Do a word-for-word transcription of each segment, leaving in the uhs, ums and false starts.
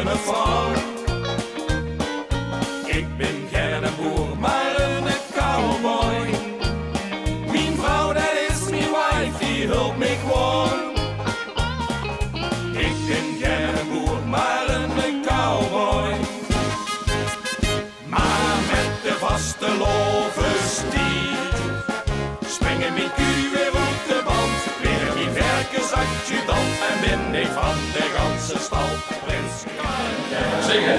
Mevrouw, ik bin geine boer, maar eine cowboy. Mien vrouw, det is mien wife, die hulp mich gewoon. Ik bin geine boer, maar eine cowboy. Maar met de vastelaovestied springe mien kuuj weer oet de band. Weer mien verkesadjudant en win ik van de ganse stal. Prins Karel. Zinge.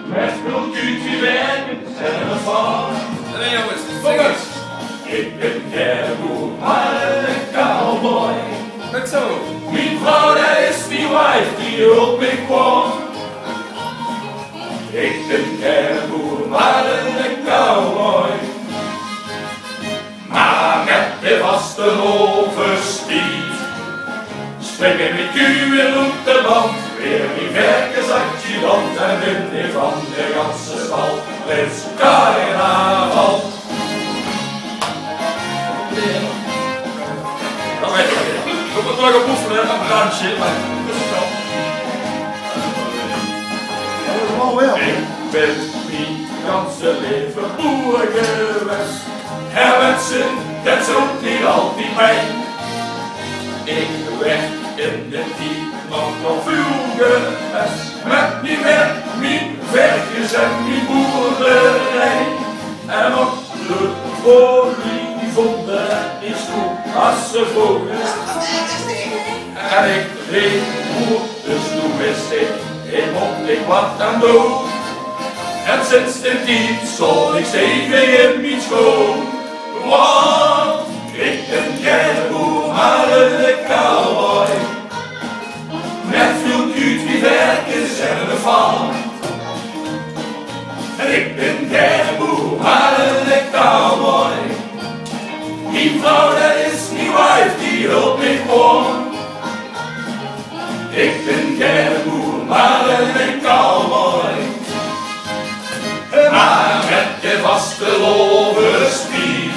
Met vloed kuuj die werken en een val. Allee, jongens, kom eens. Ik bin geine boer, maar eine cowboy. Good zo. Mien vrouw, det is mien wife, die hulp mich gewoon. Ik bin geine boer, maar eine cowboy. Maar met de vastelaovestied springe mien kuuj weer oet de band. Weer mien verkesadjudant en win ik van de ganse stal. Prins Carnaval. Dan weet ik het. Ik moet nog op oefenen, hè, op dansje, maar dat is het wel. Oh, ja. Ik bin mien ganse laeve boer gewaes. Herwensen, det zit niet altied bij. Ik werd in de tied nog wel vuul gewaes. Met mien werk, mien verkes en mien boerderij. En op de folie vonden is goed als ze vogels. En ik reed moe, dus toen wist ik, ik mot ik wat aan doen. En sinds die tied stond ik stevig in mien schoon. Want ik bin geine boer, maar eine cowboy. Met vloed kuuj die werken en een val. Ik bin geine boer, maar eine cowboy. Mien vrouw, det is mien wife, die hulp mich gewoon. Ik bin geine boer, maar eine cowboy. Maar met de vastelaovestied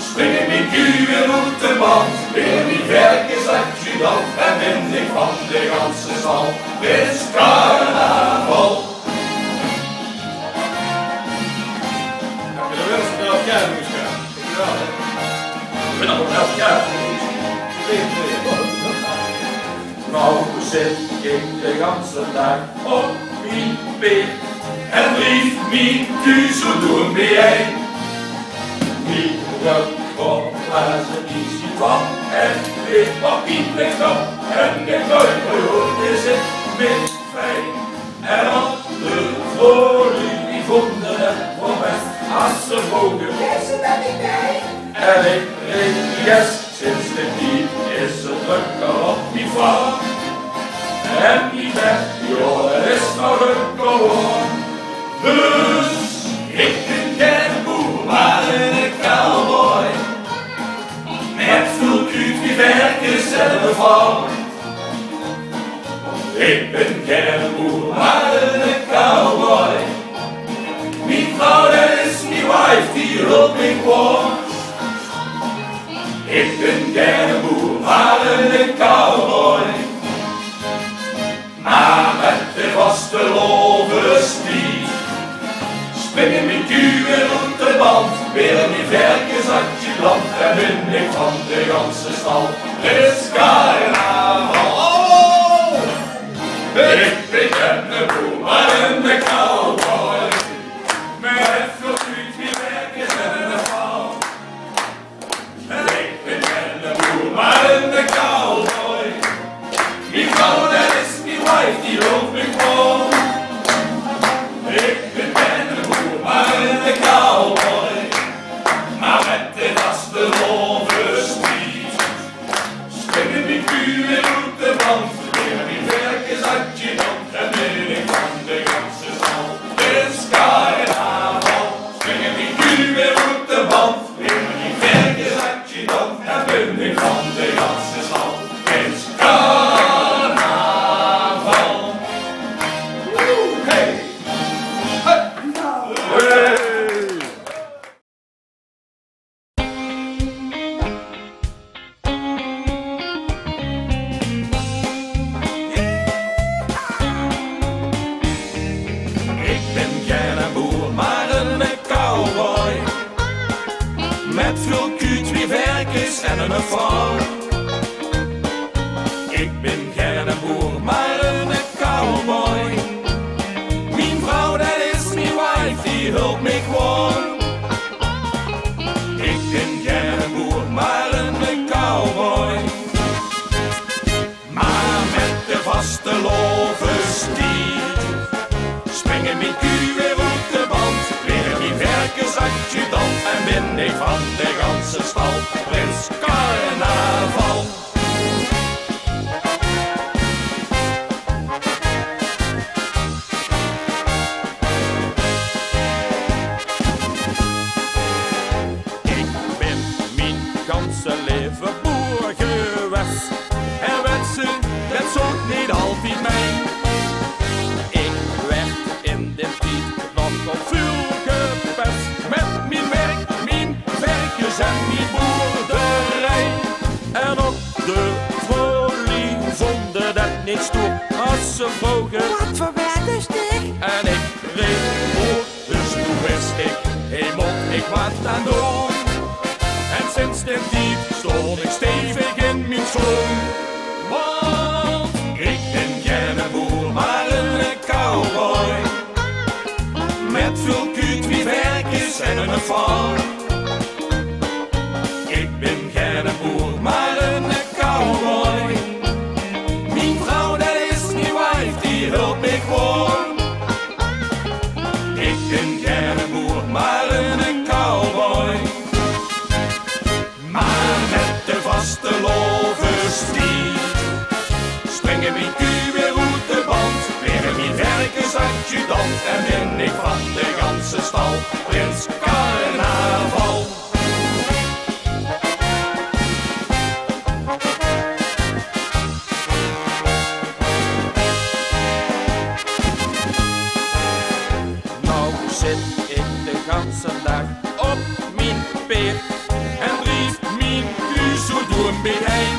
springe mien kuuj weer oet de band. Weer mien verkesadjudant en win ik van de ganse stal. Dit is carnaval. Heb je er wel eens op elf jaar moest gaan? Ik ben al op elf jaar. Nou zit ik de ganse daag op mien peerd en drief mien kuuj zo door mien heen. Mien rug vol blazen is die van en ik pak in de kop en de kuiper hoort is het met fijn. En op de folie die vonden het wel best als ze mogen. Deze ben ik bij. En ik reed yes, sinds die tied is het drukker op mien farm. En mien bed, joh, det is nog een kolom. Dus ik bin geine boer, maar eine cowboy. Met vloed kuuj die werken en een val. Ik bin geine boer, maar eine cowboy. Mien vrouw, det is mien wife, die hulp mich gewoon. Ik bin geine boer, maar eine cowboy. Maar met de vastelaovestied springe mien kuuj weer oet de band. Weer mien verkesadjudant en win ik van de ganse stal. Dit is carnaval. Ik bin geine boer, maar eine cowboy. Met vloed kuuj die werken en een val. Ik bin geine boer, maar eine cowboy. Mien vrouw, det is mien wife, die hulp mich gewoon. Ik bin geine boer, maar eine cowboy. Maar met de vastelaovestied springe mien kuuj en 'ne vrouw. Ik bin geine boer, maar 'ne cowboy. Mien vrouw, det is mien wife, die hulp mich gewoon. Ik bin geine boer, maar 'ne cowboy. Maar met de vastelaovestied springe mien kuuj weer oet de band. Weer mien verkesadjudant en bin ik van de ganse stal prins carnaval. Ik bin mien ganse leve boer gewaes. En wèt ze, det zoot neet altied mei. Ik werd in den tied nogal väöl gepest. Met mien werk, mien verkes en mien boerderie. En ok de vrouwluuj vonden det neet stoer as ze vroge: wat veur werk is dit? En ik reep: boer. Dus toen wist ik, hie mót ik wat aan doon. En sinds den tied stoon ik stevig in mien schoon. Want ik bin geine boer, maar 'ne cowboy. Met väöl kuuj, twieë verkes en 'ne vrouw. Ik bin geine boer, maar 'ne cowboy. Mien vrouw, det is mien wife, die hulp mich gewoon. Ik bin geine boer, maar 'ne cowboy. Maar met de vastelaovestied springe mien kuuj weer oet de band. Weer mien verkesadjudant en bin ik van de ganse stal prins carnaval. Nou zit ik de ganse daag op mien peerd en drief mien kuuj zo door 'm behein.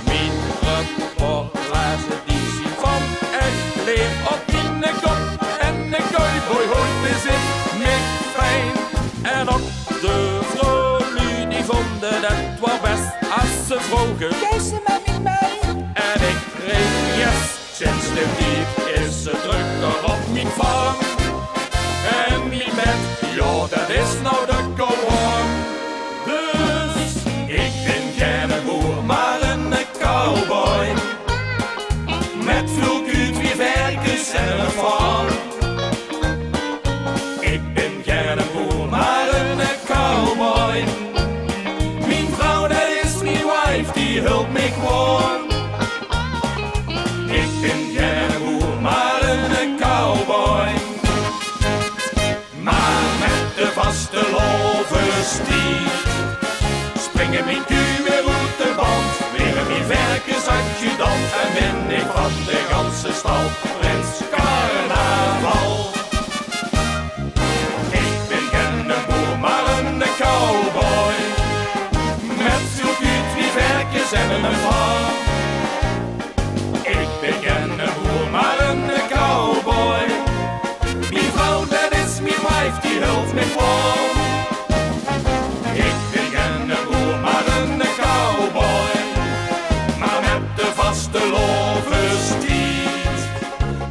Mien röpportage die zien van ech leer. Op miene kop en de cowboyhood, det zit mich fijn. En ok de vrouwluuj die vonden det waal best as ze vroge: geis se met mich mei? En ik reep: yes. Sinds den tied is ze drukker op mien farm. En mien bed, jao, det is now dukker warm. Dus ik bin geine boer, maar 'ne cowboy. Met väöl kuuj, twieë verkes en 'ne vrouw. Ik bin geine boer, maar 'ne cowboy. Mien vrouw, det is mien wife, die hulp mich gewoon. Ik bin geine boer, maar 'ne cowboy. Maar met de vastelaovestied springe mien kuuj weer oet de band. Weer mien verkesadjudant en bin ik van de ganse stal prins carnaval. Ik bin geine boer, maar 'ne cowboy. Met väöl kuuj, twieë verkes en 'ne vrouw. Ik bin geine boer, maar 'ne cowboy. Mien vrouw, det is mien wife, die hulp mich gewoon. Ik bin geine boer, maar 'ne cowboy. Maar met de vastelaovestied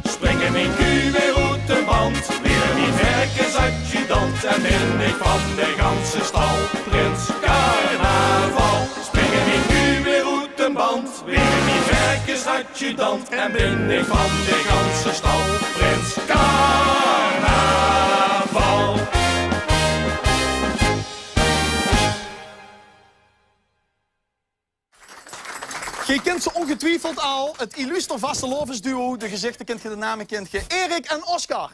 springe mien kuuj weer oet de band. Weer mien verkesadjudant en bin ik van de ganse stal prins carnaval. Springe mien kuuj weer oet de band. Weer mien verkesadjudant en bin ik van de ganse stal prins carnaval. Geer kint ze ongetwiefeld al, het illuster vastelaovesduo. De gezichter kint geer, de name kint geer. Erik en Oscar.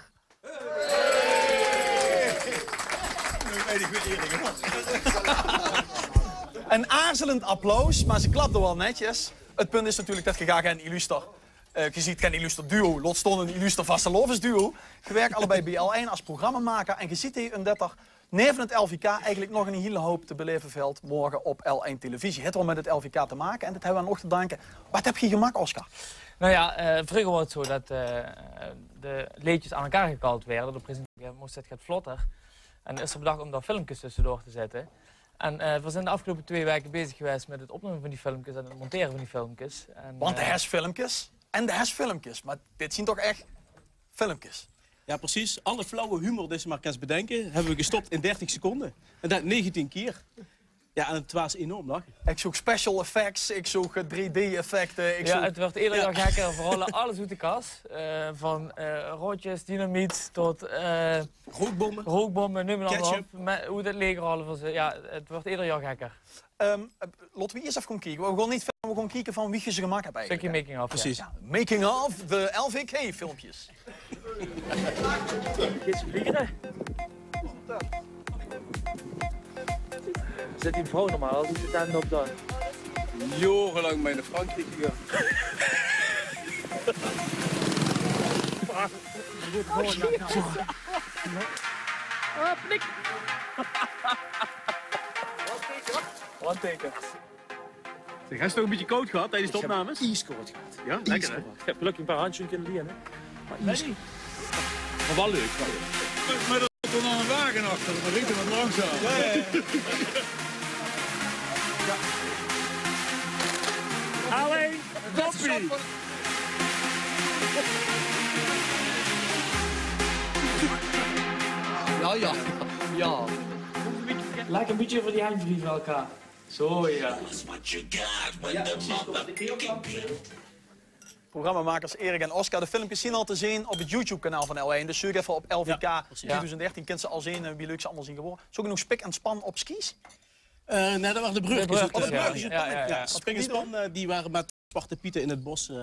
Een aarzelend applaus, maar ze klapde wel netjes. Het punt is natuurlijk det geer gaar gein illuster, eh, geer ziet gein illuster duo, laot staon een illuster vastelaovesduo. Geer werk allebei bie L1 as programmamaker en geer ziet hie um det er neve het L V K eigenlijk nog een hiele hoop te beleve velt morge op L1 televisie. Het wel met het L V K te make en det hebbe we aan uch te danke. Wat heb geer gemaak, Oscar? Nou ja, eh, vreuger waas het zo det, eh, de leedjes aan elkaar gekald werden. De presentatie moest het get vlotter. En is er bedacht om daar filmpjes tussendoor te zetten. En eh, we zien de aafgeloupe twee weke bezig gewaes mèt 't opnumme vaan die filmkes en 't montere vaan die filmkes. En, want de eh, hes filmkes en de hes filmkes. Meh dit zien toch ech filmkes. Jao, percies. Alle flauwe humor die ste mer kins bedinke, höbbe we gestop in dertig seconde. En dat negentien kier. Jao, en 't waas enorm lache. Ik zoog special effects, ik zoog eh, drie D-effecte, ik zoog... Jao, 't weurt eder jaor gekker. Veural alles oet de kas. Eh, vaan eh, roodjes, dynamiet tot eh, rookbomme, neum 't allemaol op. Meh hoe dat leger al veur ze, jao, 't weurt eder jaor gekker. Ehm, eh, laote we iers eve goon kieke. We goon neet verder, we goon kieke vaan wie geer ze gemaak höb eigelek. Stökske making of, jao. Percies. Jao, making of de L V K-filmkes. Geer ze vliege? Zit die vrouw normaal? Wie zit dat op dan? Jaorelank mèt 'ne Frankriek gegaange. Ah, plik. One taker. Zeg, hes te 't ouch e bietje koud gehad tijdens de opnames? Ieskoud gehad. Jao, lekker hè? Ik höb gelökkig e paar handsjoen kinne liene, hè. Meh ies... Meh wel leuk, wel leuk. Meh, meh dao kump nog 'ne wage achter, daan ried 'r wat langzaam. Jao, jao, jao. Allein Boppie. Jao, jao, jao. Lègk e bietje euver die henj vrie veur elkaar. Zo, jao. Programmamakers Erik en Oscar, de filmkes zien al te zeen op 't YouTube-kanaal vaan L één. Dus zeuk eve op L V K tweeduizend dertien, kins te al zeen eh, wie leuk ze allemaol zien gewore. Zoog iech nog Spik en Span op skies? Eh, nein, dat waore de breurkes. De breurkes, jao. Oh, de breurkes. Jao, jao, jao. Spik en Span, eh, die waore mèt Zwarte Piete in 't bos eh,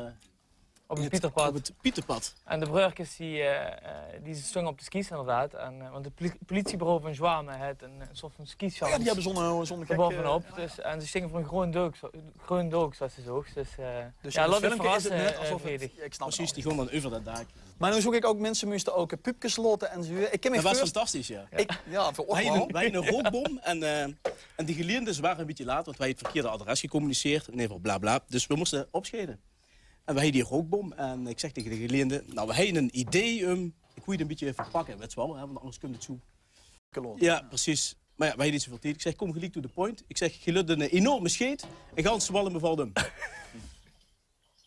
op 't Pieterpad. Op 't Pieterpad. En de breurkes die, eh, eh, die stunge op de skies inderdaad. En, eh, want 't poli-, politiebureau vaan Zjwame heet 'n, 'n soort vaan skiesjans. Oh jao, die höbbe zoe'n, eh, zoe'n gek, eh, bovenop. Dus, en ze stinge veur 'n greun dook, zo, greun dook, zoeas ze zoog. Dus eh, dus jao, in 't filmke is 't net asof 't, jao, ik snap 't. Percies, die goon daan euver dat daak. Meh noe zoog ik ouch, minse mooste ouch pupkes laote en zoe. Ik kin miech... Dat waas fantastisch, jao. Ik, jao, veur... Weej höbbe 'ne rookbom en eh, en die geliende, ze waore e bietje laat, want weej höbbe 't verkierde adres gecommuniceerd en eve bla bla. Dus we mooste opsjeide. En we heje die rookbom. En ik zeg tege de geliende: "Nou, we heje 'n idee um, ik woel 't e bietje verpakke, wèts te wel, hè, want anders kump 't zoe." Jao, percies. Meh jao, we heje neet zoeväöl tied. Ik zeg: "Kom geliek to the point." Ik zeg: "Geer löt 'n enorme scheet en gans Zjwame bevalt um."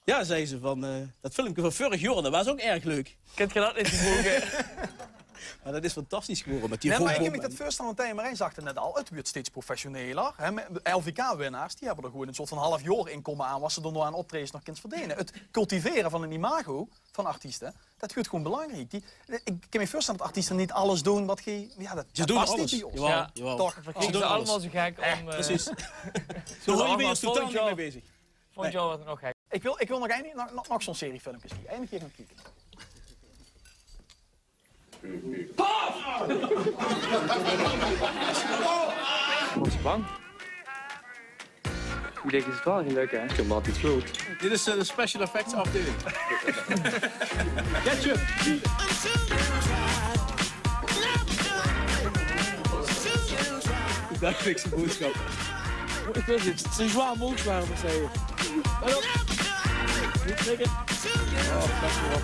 Jao, zag ze, vaan eh, dat filmke vaan veurig jaor, dat waas ouch erg leuk. Kint geer dat neet gebroeke? Meh dat is fantastisch gewore mèt die rookbom. Nein, meh ik kin miech dat veurstelle, want Thei en Marij zagte 't net al, 't weurt steeds professioneler, hè, mèt de L V K-winnaars, die höbbe d'r gewoen e soort vaan half jaor in kómme aon, wat ste dao nog aon optrejes nog kins verdene. 't Cultivere vaan 'n imago vaan artieste, dat weurt gewoen belaankriek. Die, ik kin miech veurstelle tot artieste neet alles doen wat geej, jao, dat, dat past neet bie os. Jawel, jawel. Toch? Ze doen alles. Ze doen allemaol zoe gek om eh, percies. Dao waore we ierst totaal neet mèt bezig. Volgend jaor weurt 't nog gek. Ik wil, ik wil nog ein, nog, nog, nog zoe'n serie filmkes zien. Eine kier goon kieke. Waas ze bang? Wie dèk is 't wel gelök, hè? Ik vind 't altied good. Dit is eh, de special effects afdeling. Ketchup! Dagelijkse boodschappen. Ik wil dit. Ze zwaor moog zwaar, wat zei je? Hallo? Niet trekken. Oh, dank je wel.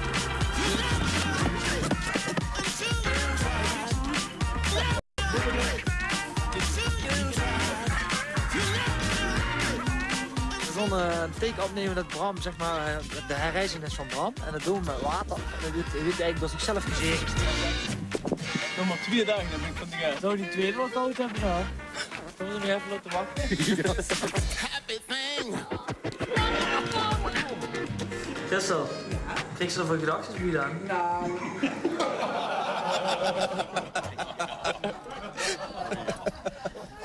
We goon eh, 'n take opneme mèt Bram, zeg maar, eh, de herreizenis vaan Bram. En dat doen we mèt water. En dat heet, heet eigelek door ziechzelf gezege. Nog mer twee daag, daan bin ik vaan de gaas. Zouw die twiede wel koud höbbe gehad? Zölle we nog eve laote wachte? Christel, kriegste d'r wel gedachte bie daan? Nou.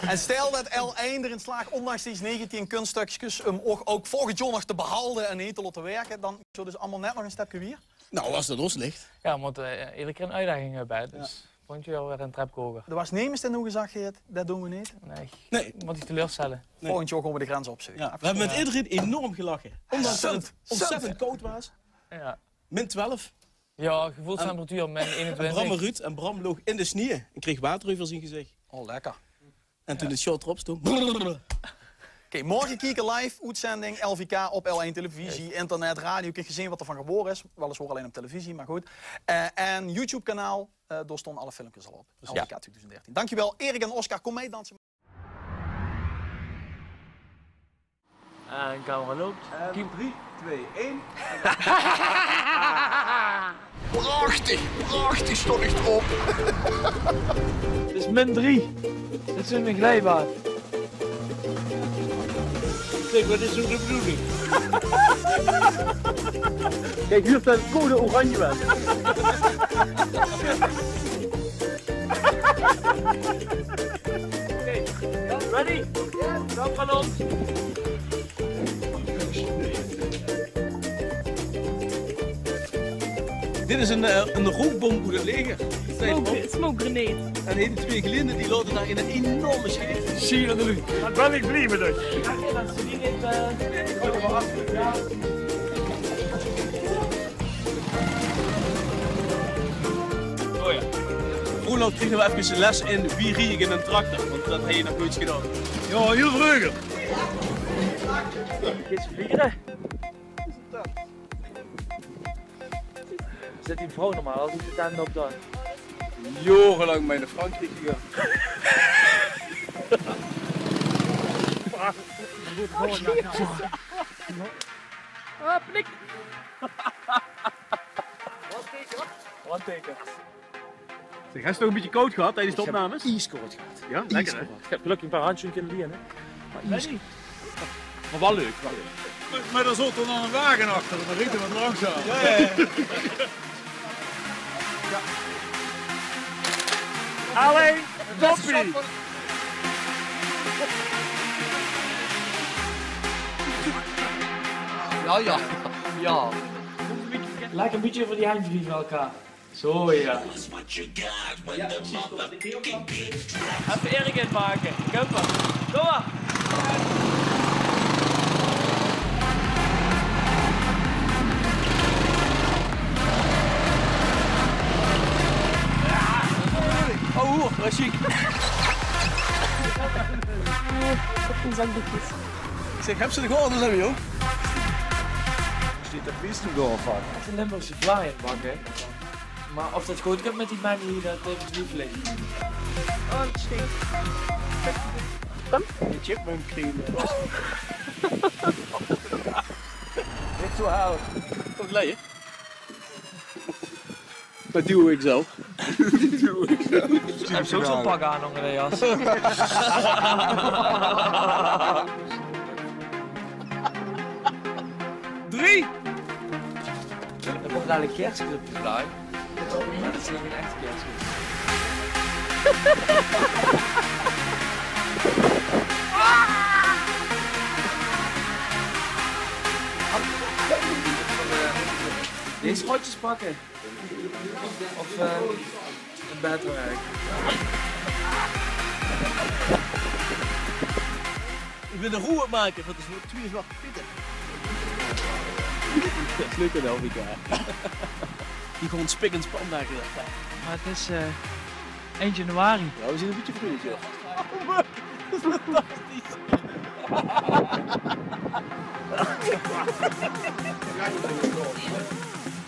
En stèl tot L1 d'rin slaag, ondanks dees negentien kunststökskes, um ouch, ouch volgend jaor nog te behalde en neet te laote wèrke, daan zouw dus allemaol net nog e stepke wier. Nou, es 't aon os ligk. Jao, we mote eh, eder kier 'n oetdaging höbbe, hè. Dus volgend jaor weer 'n trepke hoger. D'r waas nemes dee noe gezag heet: "Dat doen we neet." Nein, ik moot diech teleurstelle. Volgend jaor goon we de grens opzeuke. Jao, we höbbe mèt ederein enorm gelache. Ondanks tot 't ontzettend koud waas. Jao. Min twelf. Jao, geveulstemperatuur min einentwintig. En Bram en Ruud, en Bram loog in de snieje en kreeg water euver zien gezich. Oh, lekker. En toen 't sjoot d'rop stoong. Oké, morge kieke live, oetzending, LVK op L1 Televisie, internet, radio. Kint geer zeen wat d'r vaan gewore is. Weliswaor allein op televisie, meh good. Eh, en YouTube-kanaal, eh, dao stoon alle filmkes al op. Precies. LVK tweeduizend dertien. Dankjewel, Erik en Oscar. Kom mei danse. En camera loopt. En drie, twee, één. Prachtig, prachtig, stond echt op. Het is min drie. Dit is een glijbaan. Zeg, wat is zo de bedoeling? Kijk, hier staat code oranje wel. Oké, ready? Yes. Gaan we los. Dit is een, eh, een rookbom oet 't leger. Smoke, smoke grenade. En die twee gelinden die laten daar in een enorme scheet. Zie je dat nu? Wat ben ik blij met dat. Oh ja. Roland kreeg nog even les in wie rie ik in een tractor, want dat heb je nog nooit gedaan. Ja, heel vreugde. Is het vliegen? Zit die vrouw normaal als ik de tent op dan? Jarenlang mee naar Frankrijk gegaan. Oh, pnik. One taker. Zeg, heb je toch een beetje koud gehad tijdens de opnames? Ieskort gehad. Ja, lekker, hè? Ik heb gelukkig een paar handschoenen kunnen lenen, hè. Maar ieskort. Maar wel leuk, wel leuk. Maar, maar daar zat er dan een wagen achter, dan reed er wat langzaam. Ja, ja, ja. Allee, toppie! Ja, ja, ja. Leg een beetje van die handjes bij elkaar. Zo, ja. Ja, precies. Even erg maken. Kom maar. Kom maar. Oh, wat ziek. Zakdoekjes. Ik zeg, heb ze de gordels hebben, joh? Is dit de fiets te doorpakken? Het is een Limburgse vlaai in het bakken. Maar of dat goed komt met die Benny, dat betwijfel ik. Oh, dat stinkt. Kom. Je chipmunk kriegen. Dit zo hout. Toch leeg? Dat duw ik zo. Dat duw ik zo. Hij heeft ook zo'n pak aan onder de jas. Drie! Er wordt dadelijk kerstclub gevraagd. Maar dat is geen echte kerstclub. Deze potjes pakken. Of, eh, een bed werk. Ik wil de roe maken, want het is nog twee zwarte pieten. Dat is leuk, hè, Elvika. Die gewoon spik en span daar gezet, hè. Maar het is, eh, eind januari. Ja, we zijn een beetje vroeg, joh. Dat is fantastisch.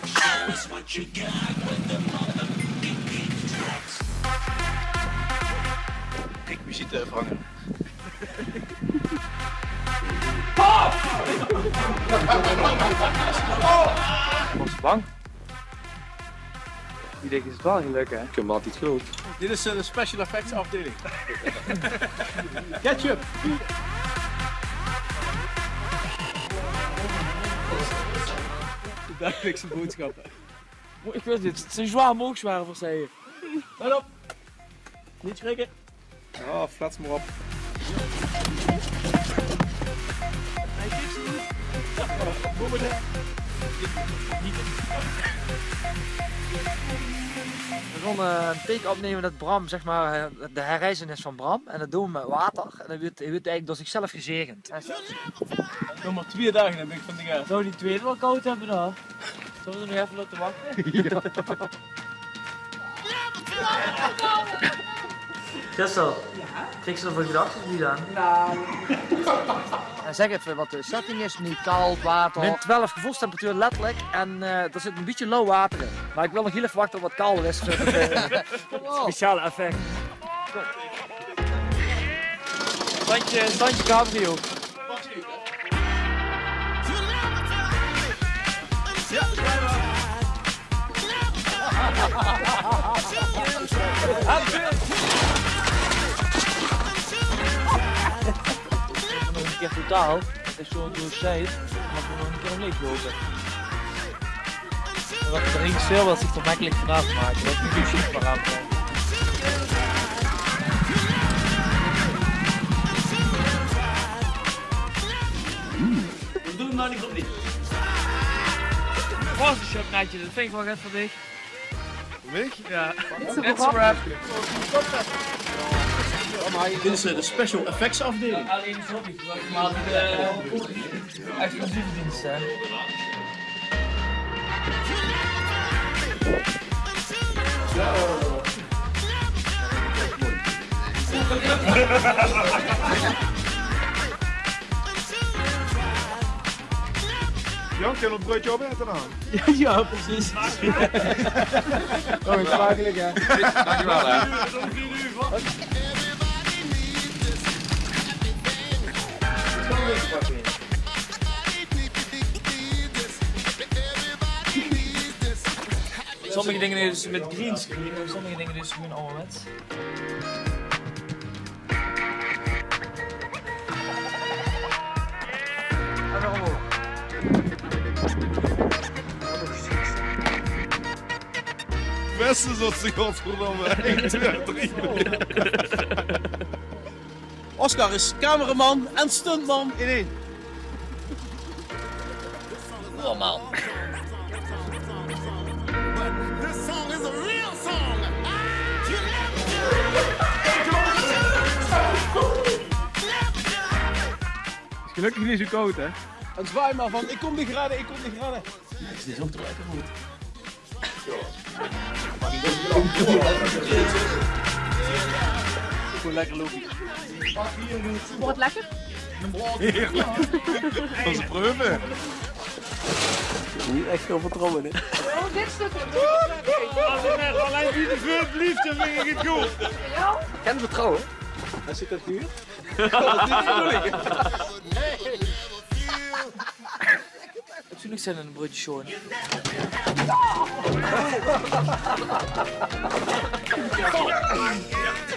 Show us what you got with the motherfucking beat tracks. Kijk, wie zit de verhanger? Was bang. Die denkt, is het wel gelukt, hè? Ik heb hem altijd geloofd. Dit is, eh, de special effects afdeling. Ketchup. De dagelijkse boodschappen. Ik wist het, het zijn zwaar moogzwaar voor zij. Let op. Niet schrikken. Oh, flats maar op. We gaan, eh, een teken opnemen dat Bram, zeg maar, eh, de herreizenis van Bram. En dat doen we met water. En dan wordt, hij wordt eigenlijk door zichzelf gezegend. Nog maar twee dagen heb ik van die, eh, zou die tweede wel koud hebben dan? Zullen we nog even laten wachten? Ja. Christel, ja? Kriegst du nog wat gedachten bij dan? Nou. En zeg even wat de setting is, niet koud water. Min twaalf gevoelstemperatuur letterlijk en, eh, er zit een beetje lauw water in. Maar ik wil nog heel even wachten op wat kalder is voor het, eh, speciale effect. Standje, standje cabrio. Nog ein kier totaal. Het is zo'n dossier, maar gewoon nog ein kier opnuuj lopen. Dat de regisseur wil zich er makkelijk vanaf maken. Dat is niet zo chic, maar aan. We doen hem nou niet opnieuw. Sponsorship netje, dat vind ik wel get voor dich. Mich? Ja. It's a wrap. Dit is, eh, de special effects afdeling. Alleen is hobby, maar, eh, exclusieve diensten. Jan, kan nog ein breudje opeten dan? Ja, ja, precies. Kom, smakelijk, hè. Dankjewel, hè. Sommige dingen doen ze met greenscreen en sommige dingen doen ze gewoon ouderwets. Beste zot ze, godverdomme. Eén, twee, drie. Oscar is cameraman en stuntman in één. Normaal. Is gelukkig niet zo koud, hè? En zwaai maar van: "Ik kom dich redde, ik kom dich redde." Het is ook te lekker goed. Gewoon lekker lopen. Wordt het lekker? Heerlijk. Dat is een preuve. Niet echt veel vertrouwen in. Oh, dit stuk is goed. Als ik net alleen die de veur blieft, dan vind ik het goed. Ken vertrouwen. Hij zit het huur. Dat is niet moeilijk. Heb je nog zin in een broodje schoon?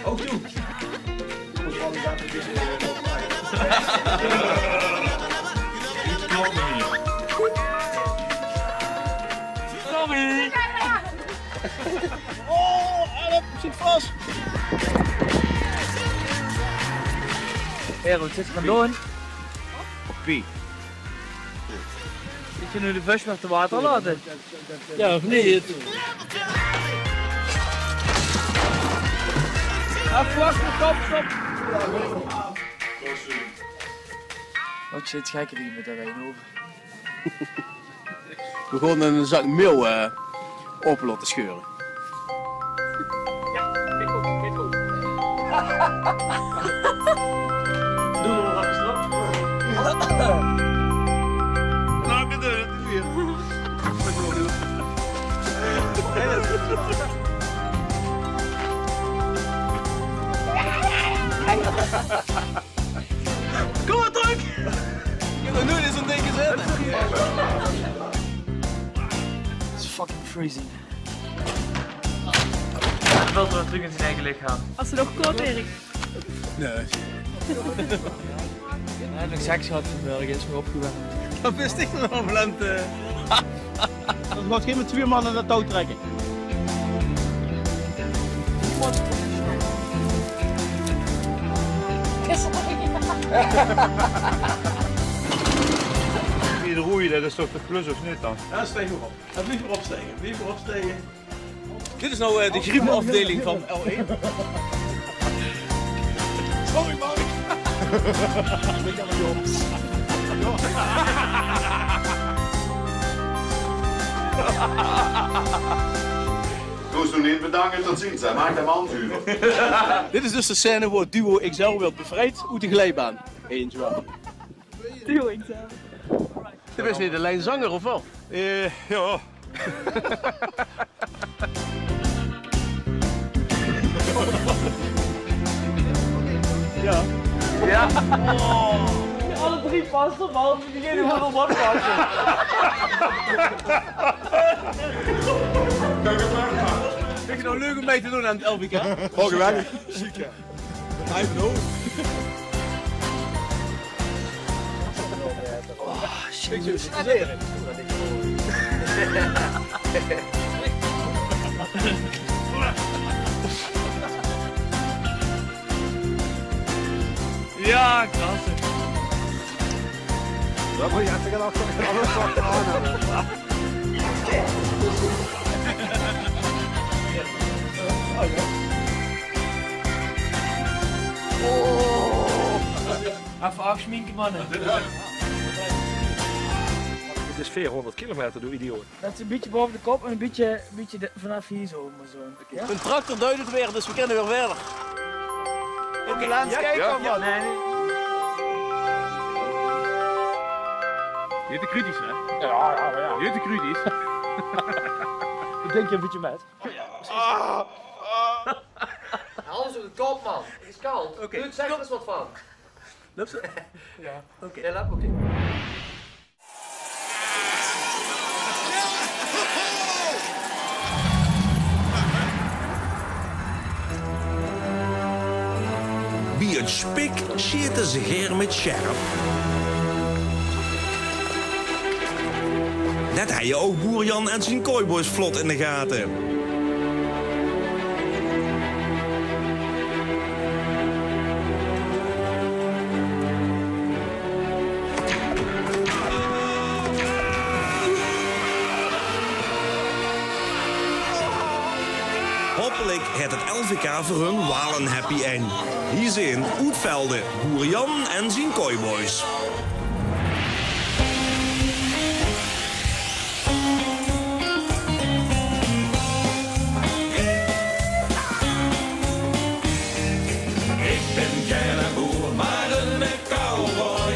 Ook toe. Sorry. Oh, help, ik zit vast. Hé, wat zit je aan het doen? Wie? Zit je nu de vis met de water laten? Ja, of niet? Afwachten, stop, stop. Wat zit gekker hier met dat wijn over? We gaon 'ne zak meel, eh, ope laote sjeure. Doe nog effe snel. Nou, ik ben er, het is weer. Kom maar, druk! Ik heb nog nooit in zo'n ding gezeten. Het is fucking freezing. Het valt wel terug in zijn eigen lichaam. Als ze nog kort werkt. Nee. Ja, nog seks gehad vanmorgen, is me opgewarmd. Dat wist ik nog wel, Valente. Dan gaat geen met twee mannen dat touw trekken. Die roeien, dat is toch de klus of niet dan? Ja, stijg maar op. Blijf maar opstijgen, blijf maar opstijgen. Dit is nou, eh, de griepafdeling van L één. Sorry, Mark. Doe ze neet bedanke, tot ziens, hè. Maak de man zuver. Dit is dus de scène wo het duo X L werd bevrijd oet de glijbaan. Eens wel. Duo X L. Dit is niet alleen zanger, of wel? Eh, ja. Ja. Ja. Oh. Alle drie passen, maar die beginnen gewoon op te passen. Vind je het nou leuk om mee te doen aan het L V K? Oh, geweldig. Ziek, hè? I know. Oh, shit. Ja, klasse. Dat moet je even gaan achter alles wat aan hebben. Effe aafsminke, manne. Het is veerhonderd kilometer, doe idioot. Dat is een bietje boven de kop en een bietje, een bietje de, vanaf hier zo, maar zo. Ja? Een tractor duidt het weer, dus we kunnen weer verder. In de lens kijken of wat? Nee, nee. Niet te kritisch, hè? Ja, ja, maar ja. Niet te kritisch. Ik denk je een beetje met. Haal ze de kop, man. Het is koud. Oké. Ruud, zeg er eens wat van. Loopt ze? Ja. Oké. Ja, lap, oké. Bie 't spik sjete ze gaer mit sjerp. Det hejje ouch boer Jan en zien cowboys vlot in de gate. Hoppelik haet 't L V K veur hun waal ein happy end. Hie zeen Oetvelde, boer Jan en zien cowboys. Ik bin geine boer, maar eine cowboy.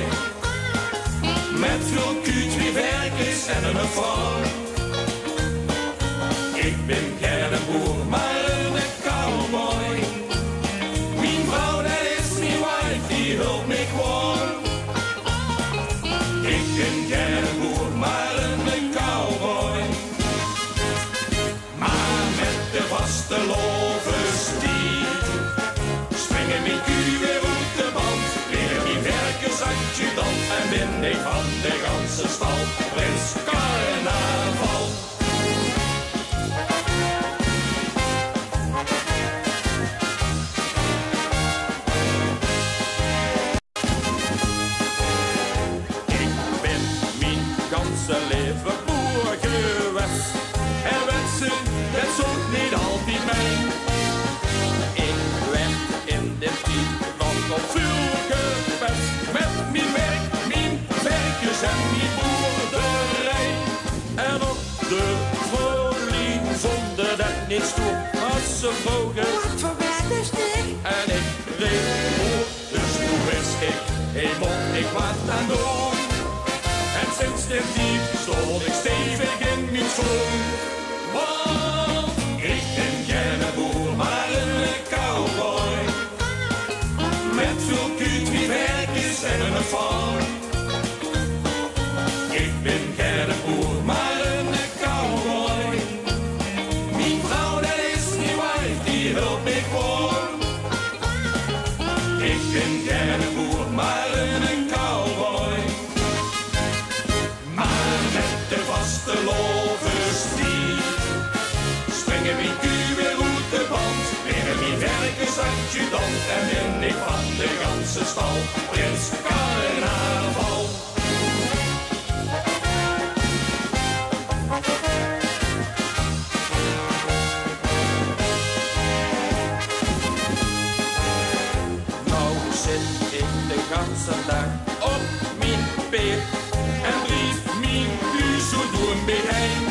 Met väöl kuut, twieë verkes en eine farm. Ik bin geine boer, maar eine cowboy. Mien vrouw, det is mien wife, die hult mich warm. Ik bin geine boer, maar eine cowboy. Maar met de vastelaovestied springe mien kuuj weer oet de band. Weer mien verkesadjudant en win ik van de ganse stal prins carnaval. Ik bin mien ganse laeve boer gewaes. En wense, det zoot neet altied mien. Ik werd in den tied nogal väöl gepest. Met mien werk, mien verkes en mien boerderie. En op de vrouwluuj vónde det neet stoer as ze vroge: Waat veur werk is dit? En ik reep: Boer. Dus toen wis ik, hie mót ik waat aan doon. En sinds den tied staon ik stevig in mien schoon. Want ik bin geine boer, maar eine cowboy. Met väöl kuut, twieë verkes en eine farm. Ik bin geine boer, maar eine cowboy. Mien vrouw, det is mien wife, die hult mich warm. Ik bin geine boer, maar eine cowboy. Maar met de vastelaovestied springe mien kuuj weer oet de band. Weer mien verkesadjudant en win ik van de ganse stal prins carnaval. Nou zit ik de ganse daag op mien peerd en drief mien kuuj zoe door 'm behein.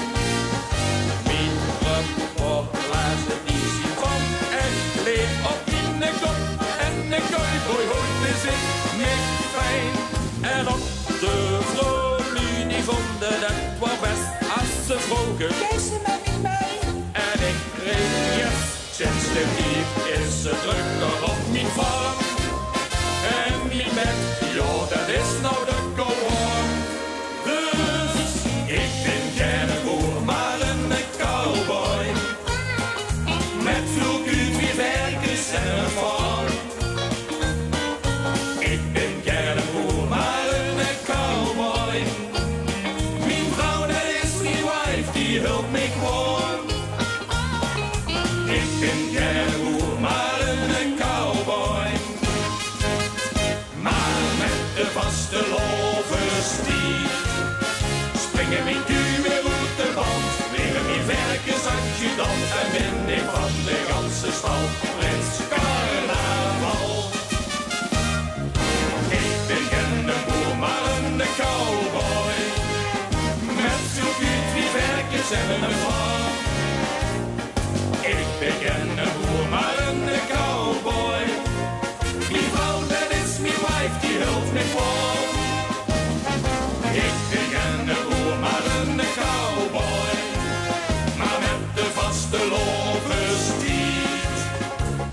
Mien reportage die zien van en leeg op miene kop en de cowboyhood zit mich fijn. En op de vrouwluuj die vónde det waal best as ze vroge: Geis se met mich mee? En ik reep: Yes! Sinds den tied is 't drukker op mien farm. En mien bed, jao, det is nog Ich bin geine boer, mer eine cowboy. Mien vrouw, det is mien wife, die hult mich woarm. Ich bin geine boer, mer eine cowboy. Mer mit de vastelaovestied springe mien kuuj weer oet de band, weer mien verkes adjudant en bin ich van de ganse stal prins carnaval. Ich bin geine boer, mer eine cowboy. Mit väöl kuuj, twieë verkes en ein vrouw. Ich bin geine boer, mer eine cowboy. Mien vrouw, det is mien wife, die hult mich woarm. Ich bin geine boer, mer eine cowboy. Mer mit de vastelaovestied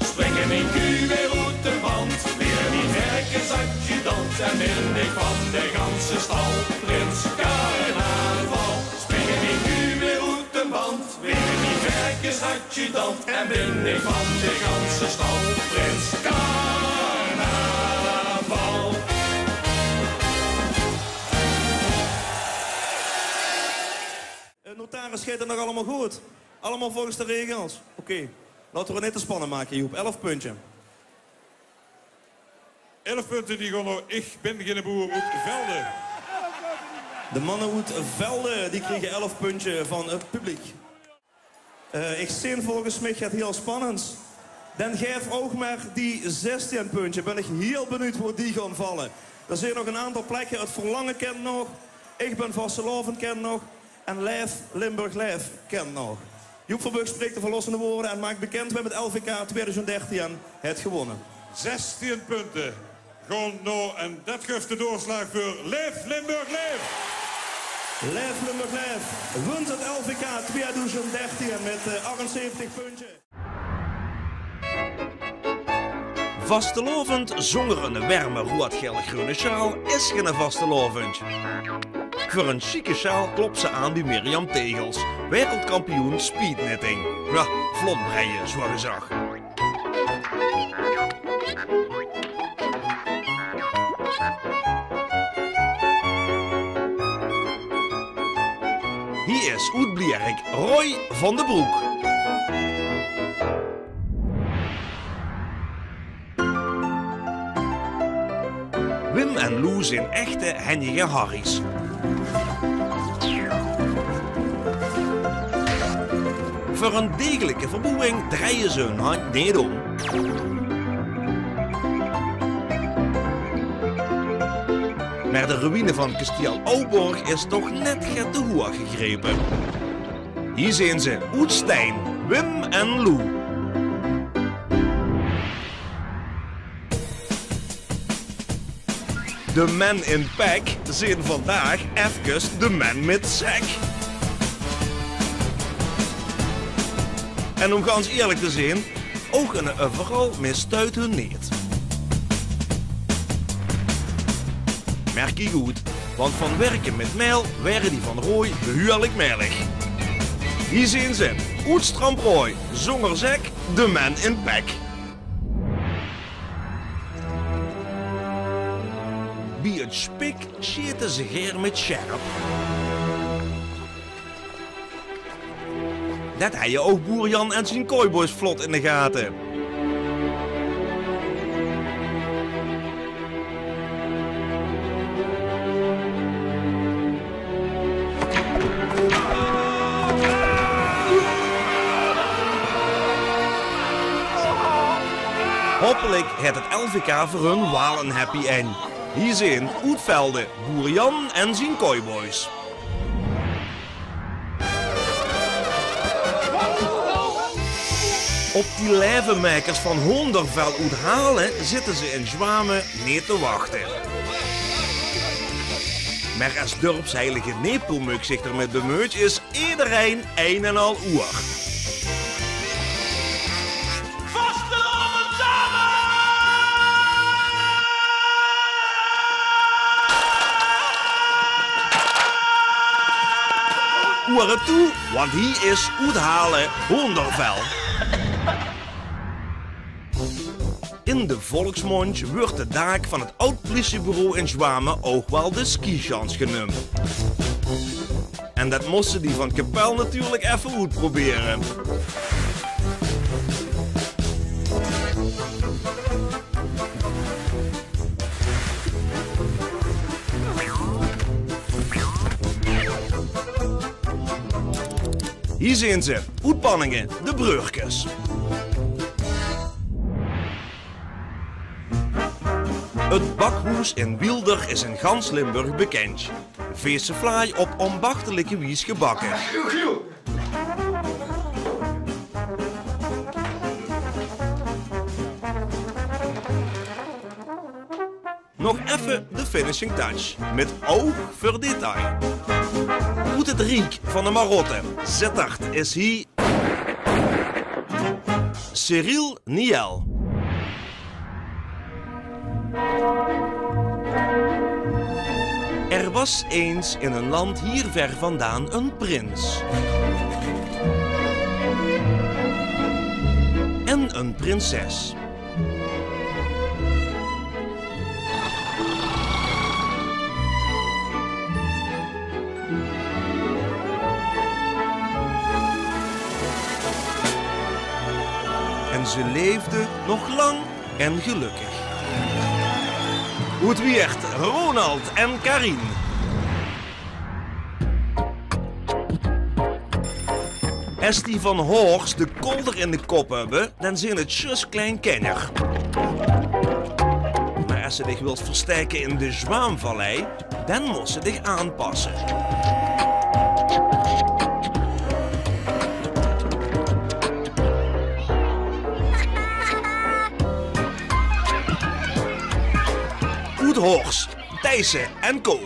springe mien kuuj weer oet de band, weer mien verkes adjudant en bin ich van de ganse stal prins carnaval. Springe mien kuuj weer oet de band, weer mien verkes adjudant en bin ich van de ganse stal prins carnaval. Eh, notaris, geit 't nog allemaol good? Allemaol volges de regels? Oké. Laote v'r 't neet te spannend make, Joep. Elf puntje. Elf punte die gaon nao Ich bin geine boer oet Velde. De manne oet Velde, die kriege elf puntje van 't publiek. Eh, ich zeen volges mich get hiel spannends. Dan gaef ouch mer die zestien puntje. Bin ich hiel benuujd wo die gaon valle. D'r zeen nog 'n aantal plekke. Het Verlange kint nog. Ich bin vastelaovend kint nog. En Laef Limburg Laef kint nog. Joep Verburg spreek de verlossende woorde en maak bekind wae mit L V K twiedoezend dertien haet gewónne. Zestien punte gaon nao en det guf de doorslaag veur Laef Limburg Laef. Laef Limburg Laef wunt het L V K twiedoezend dertien mit, eh, achtenzeventig puntje. Vastelaovend zónger 'n werme roead-gael-greune sjaal is geine vastelaovend. Veur 'n sjieke sjaal klop se aan bie Mirjam Tegels, wereldkampioen speedknitting. Ja, vlot breie, zoeë gezag. Hie is oet Blierik Roy van de Broek. Wim en Lou zeen echte henjige harries. Veur 'n degelike verboeing drejje ze hun handj neet óm. Mer de ruïne van kestiel Auborg is toch net get te hoeag gegrepe. Hie zeen ze, oet Stein, Wim en Lou. De men in pek zeen vandaag efkes de men mit zek. En óm gans ierlik te zeen, ouch in de overall, mie stuit hun neet. Mer kiek good, want van wirke mit mael waere die van Roy behuurlik maelig. Hie zeen ze, oet Stramproy, zónger zek, de men in pek. Bie 't spik sjete ze gaer mit sjerp. Det hejje ouch boer Jan en zien cowboys vlot in de gate. Hoppelik haet 't L V K veur hun waal 'n happy end. Hie zeen oet Velde, boer Jan en zien cowboys. Op die laevemaekers van Hoondervel oet Hale zitte ze in Zjwame neet te wachte. Mer es dörpsheilige Nepomuk zich d'r mit bemeujt, is ederein ein en al oer. Vastelaovend same! Oere toe, want hie is oet Hale Hoondervel. In de volksmóndj wuuertj de daak van het aad plissiebureau in Zjwame ouch waal de skischans geneump. En det móste die van Kepèl natuurlik effe oetprobere. Hie zeen ze, oet Panninge, de Breurkes. Het bakhoes in Wielder is in gans Limburg bekindj. Veesevlaai op ambachtelike wies gebakke. Nog effe de finishing touch, mit oug veur detail. Oet het riek van de Marotte, Zitterd, is hie Cyril Niel. Er was eens in een land hier ver vandaan een prins. En een prinses. En ze leefden nog lang en gelukkig. Oet Wieërt, Ronald en Karin. Es die van Horst de kolder in de kop höbbe, dan zeen het zjus klein kinjer. Maar es se dich wils verstaeke in de Zjwaamvallei, dan mós se dich aanpasse. Oet Horst, Thijssen en Co.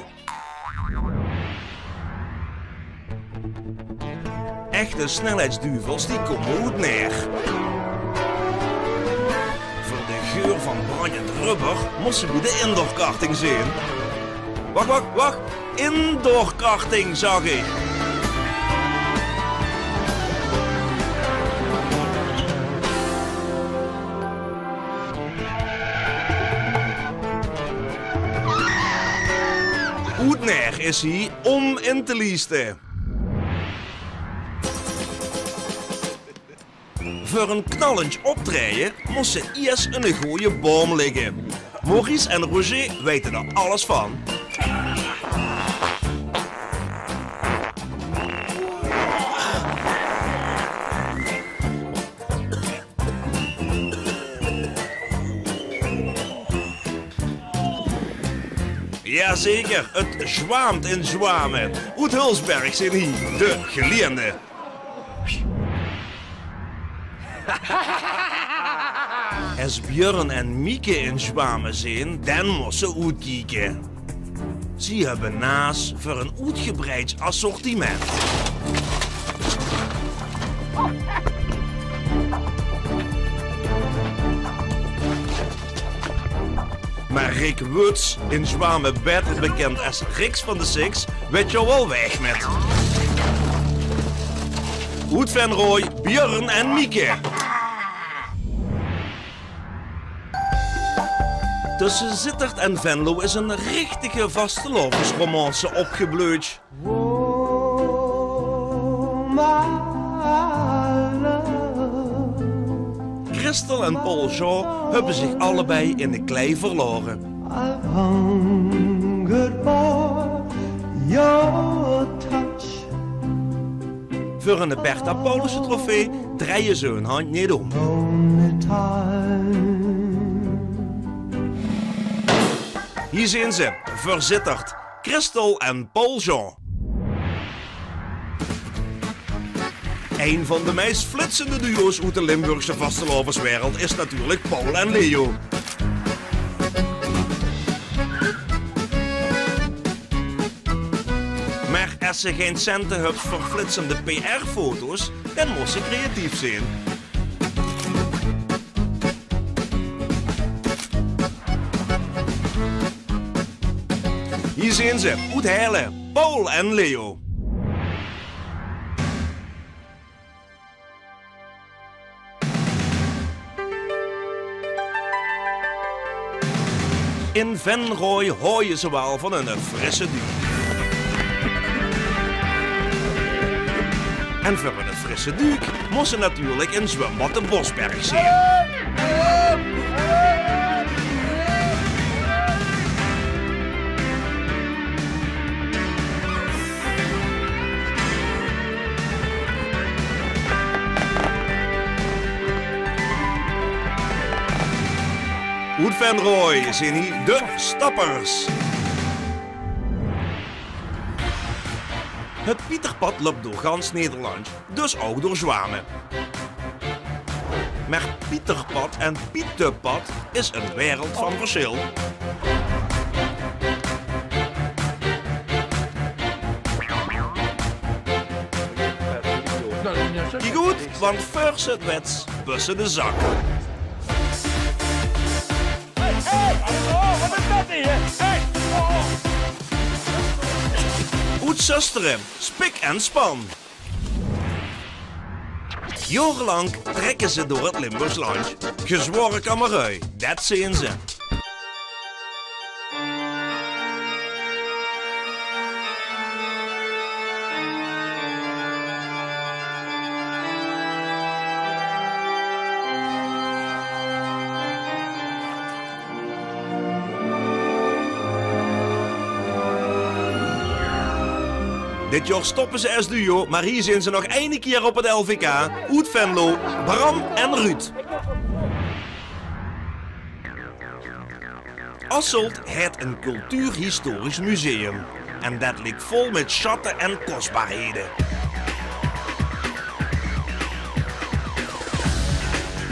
Echte snelheidsduvels, die kómme oet Naer. Veur de geur van brandjend rubber mós se bie de indoorkarting zeen. Wach, wach, wach. Indoorkarting, zag ich. Oet Naer is hie óm in te lieste. Veur ein knallend optraeje mós se iers in eine gooje baom ligke. Maurice en Roger weite d'r alles van. Jazeker, het zjwaamtj in Zjwame. Oet Hulsberg zeen hie de Geleende. Es Björn en Mieke in Zjwame zeen, dan mós se oetkieke. Zie höbbe naas veur ein oetgebreid assortiment. Maar Rick Wuts, in Zjwame baeter bekindj es Riks van de Siks, wèt d'r waal weg mit. Oet Venrooj, Björn en Mieke. Tösse Zitterd en Venlo is ein richtige vastelaovesromance opgebleutj. Christel en Paul Jean höbbe zich allebei in de klei verlaore. Veur ein Bertha Paulussen trofee drejje ze hun handj neet óm. Hie zeen ze, veur Zitterd, Christel en Paul Jean. Ein van de meis flitsende duo's oet de Limburgse vastelaoveswereld is natuurlik Paul en Leo. Maar es se gein cente höbs veur flitsende P R-foto's, dan mós se creatief zeen. Hie zeen ze, oet Heële, Paul en Leo. In Venroj haoje ze waal van 'ne frisse duuk. En veur 'ne frisse duuk mós se natuurlik in zwumbad de Bosberg zeen. Oet Venroj zeen hie de Stappers. Het Pieterpad löp door gans Nederland, dus ouch door Zjwame. Mer Pieterpad en Pietepad is 'n wereld van versjil. Kiek oet, want veur se 't wèts, bös se de zak. Hey, hey, hallo, wat is dat hie? Hey, oh. Oet Zöstere, spik en span. Jaorelank trèkke ze door 't Limburgs landj. Gezwore kammerui, det zeen ze. Dit jaor stoppe ze es duo, mer hie zeen ze nog eine kier op 't L V K. Oet Venlo, Bram en Ruud. Asselt haet 'n cultuurhistorisch museum. En det ligk vol mit sjatte en kosbaarhede.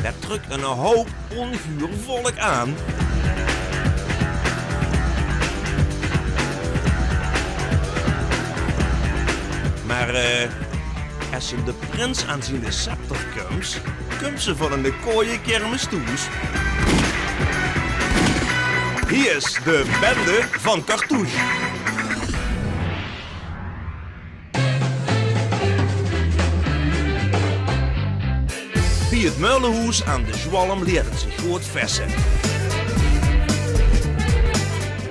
Det trök 'ne houp onguur volk aan. Mer, eh, es se de prins aan ziene scepter kums, kums se van 'ne kooie kermis thoes. Hie is de bende van Cartouche. Bie 't Muilehoes aan de Zwalm lieët 't zich good vesse.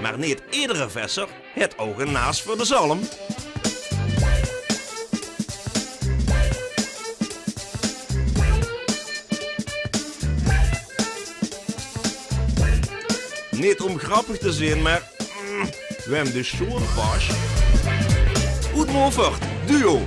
Mer neet edere vesser haet ouch 'n naas veur de zalm. Neet óm grappig te zeen, mer, mm, wem de sjoon pas. Oet Moffert, duo.